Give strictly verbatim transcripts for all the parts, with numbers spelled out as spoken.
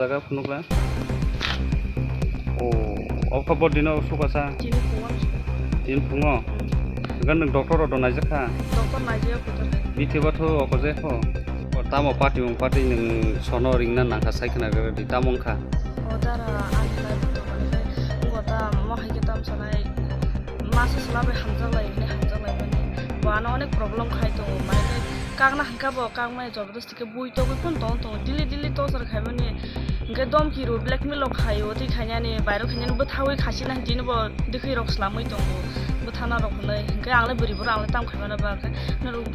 Jaga phunukla. O, o kha bo dino sukasa? Chini phungo. Chini phungo? Hmm. Gan nwng doctor rok do naijak kha? Doctor naijak kha. Bithi batho oko je kho? O, tamo party mung party nwng sono ringna nangkha sai khna rwdi, tamo wngkha? O dara, ani lai buto mani lai, ngo ta mo hai khe tam sanai, masa sala bai hamjak lai, hwnwi hamjak lai mani. Bo ano onek problem khai tongo, mani khe kakna hwnkha bo, kakmai jabardasti. Khe bui togwi phano tong tong, daily daily torture khaimani. Hwnkhe domki rw, blackmail rok khaio, tei khainani, bairok khainani bwthawi khasina hinwi bo dwkhwi rok swlamwi tongo, bwthana rok hwnwi. Hwnkhe ang le bwrwi borok ang le tam khaimano ba khe norok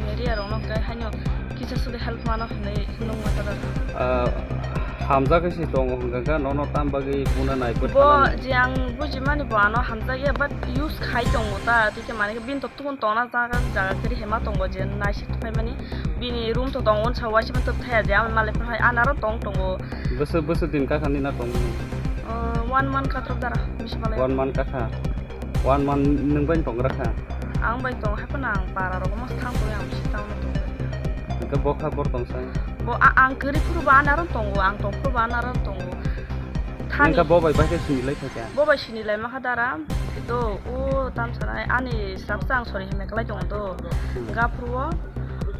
media rok no hwnkhe haino kisa swkhe help mano hwnwi nungma tada. Ah, hamjakhe se tongo hwnkhe khe nono tam bagwi buna nai bo bwthana ni? Je ang bujimani bo ano hamjakya, but use khai tongo ta, tei khe mani khe bini to Tubun tongna jaga jaga khe rihima tongo je naisik phaimani. Bini room to tongo, sa waisa man tub thaya je, ang malai phano hai anaro tong tongo. Bwswk, bwswk din kakha nina tongmani? Uh, one month katrok dara, bisi malai. One month kakha? One month nwng bai tong rakha? Ang bai tong, hai phano ang para rogo mas thang tong, ang bisi tang tong. Hwnkhe bo kha bor tong sa? Bo a-, ang kwrwi phuru bo anaro tongo, ang tong phuru bo anaro tongo. Thani. Hwnkhe bo bai bai khe sini lai thai kha? Bo bai sini lai makha dara. Do, o tam sanai, ani srapsa ang sori himlai kwlai tongo do. Hmm. Gaphuru o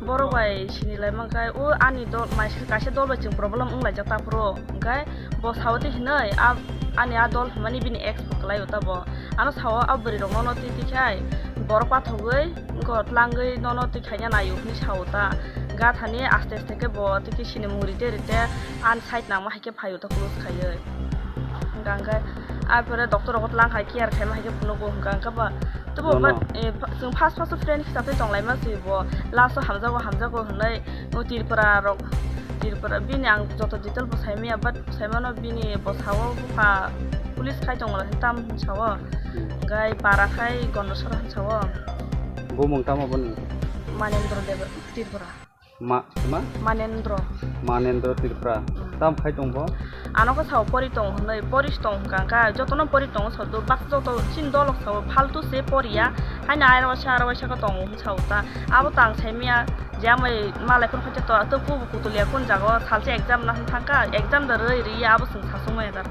borok bai sini lai mankha, o ani dol, mai kaisa dol bai chwng problem wng laijak ta phuru. Hwnkhe bo sao tei hinwi, a, ani a dol hwnmani bini ex bo kwlai o ta bo. Ano sao a bwrwi rok nono twi twi khai, borok pathogwi, wngkha tlangwi nono twi khaina naio hwnwi sao ta. Gathani aste aste khe bo twi khe sini mung rite rite ani side nangma hai khe phaio ta close khaiwi. Hwnkha hwnkhe, ah, pore doctor rogo tlang hai care khaima hai khe phunukgo hwnkha hwnkhe ba. Tebo Bono? But, eh, pha-, chwng first first friend kisa tei tong laima se bo, last o hamjago hamjago hwnwi, o Tripura rok, Tripura bini ang joto detail bo saimaya, but saimano bini bo sao bupha police khai tongo tam hinwi sao, Hmm. Hwnkhe para khai Gondasora hinwi sao. Bumung tamo boni? Manendra Deb Tripura. Ma, ma? Manendra. Manendra Tripura. Hmm. Tam khai tong bo? Ano khe sao pori tong hwnwi, pori tong hwnkha hwnkha, jotono pori tongo sodo, baksa joto chini dolok sao phaltu se poriya, haino aro waisa, aro waisa khe tongo hwn sao ta. Abo tang saimaya, je amai malai phano khacha to, to kubu kutulia kun jaga o salsa exam na hwn thangkha, exam da rwi rwi abo chwng sasung maya da.